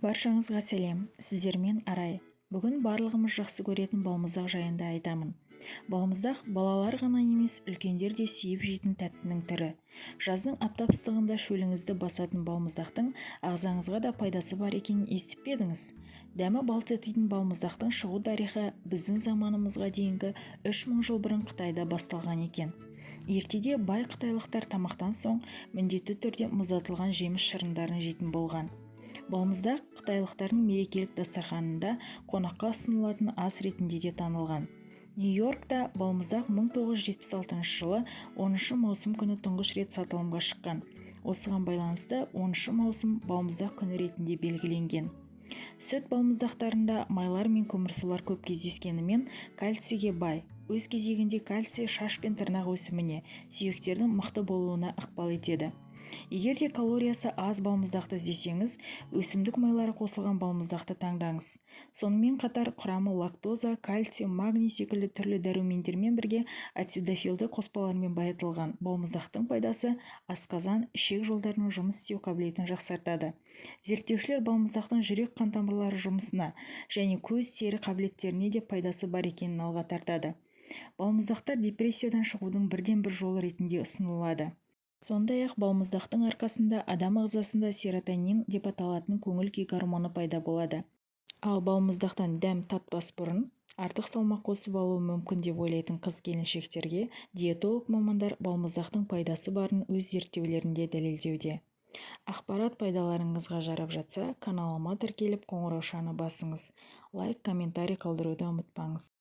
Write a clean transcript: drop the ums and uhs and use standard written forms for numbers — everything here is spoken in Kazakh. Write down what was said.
Баршаңызға сәлем! Сіздермен Арай. Бүгін барлығымыз жақсы көретін балмұздақ жайында айтамын. Балмұздақ балалар ғана емес, үлкендер де сүйіп жейтін тәттінің түрі. Жаздың аптап ыстығында шөліңізді басатын балмұздақтың ағзаңызға да пайдасы бар екенін естіп пе едіңіз? Дәмі бал татитын балмұздақтың шығу тарихы біздің заманымызға дейінгі 3000 жыл бұрын Қытайда басталған екен. Ертеде бай қытайлықтар тамақтан соң міндетті түрде мұздатылған жеміс шырындарын жейтін болған. Балмұздақ қытайлықтардың мерекелік дастарханында қонаққа ұсынылатын ас ретінде де танылған. Нью-Йоркта балмұздақ 1976 жылы 10 маусым күні тұңғыш рет сатылымға шыққан. Осыған байланысты 10 маусым балмұздақ күні ретінде белгіленген. Сүт балмұздақтарында майлар мен көмірсулар көп кездескенімен, кальцийге бай. Өз кезегінде кальций шаш пен тырнақ өсіміне, сүйектердің мықты болуына ықпал етеді. Егер де калориясы аз балмұздақты іздесеңіз, өсімдік майлары қосылған балмұздақты таңдаңыз. Сонымен қатар құрамы лактоза, кальций, магний секілді түрлі дәрумендермен бірге ацидофилді қоспалармен байытылған балмұздақтың пайдасы асқазан, ішек жолдарының жұмыс істеу қабілетін жақсартады. Зерттеушілер балмұздақтың жүрек-қан тамырлары жұмысына және көз, тері қабілеттеріне де пайдасы бар екенін алға тартады. Балмұздақтар депрессиядан шығудың бірден-бір жолы ретінде ұсынылады. Сондай-ақ балмұздақтың арқасында адам ағзасында серотонин деп аталатын көңіл-күй гормоны пайда болады. Ал балмұздақтан дәм татпас бұрын артық салмақ қосып алуы мүмкін деп ойлайтын қыз-келіншектерге диетолог мамандар балмұздақтың пайдасы барын өз зерттеулерінде дәлелдеуде. Ақпарат пайдаларыңызға жарап жатса, каналыма тіркеліп, қоңыраушаны басыңыз. Лайк, комментарий қалдыруды ұмытпаңыз.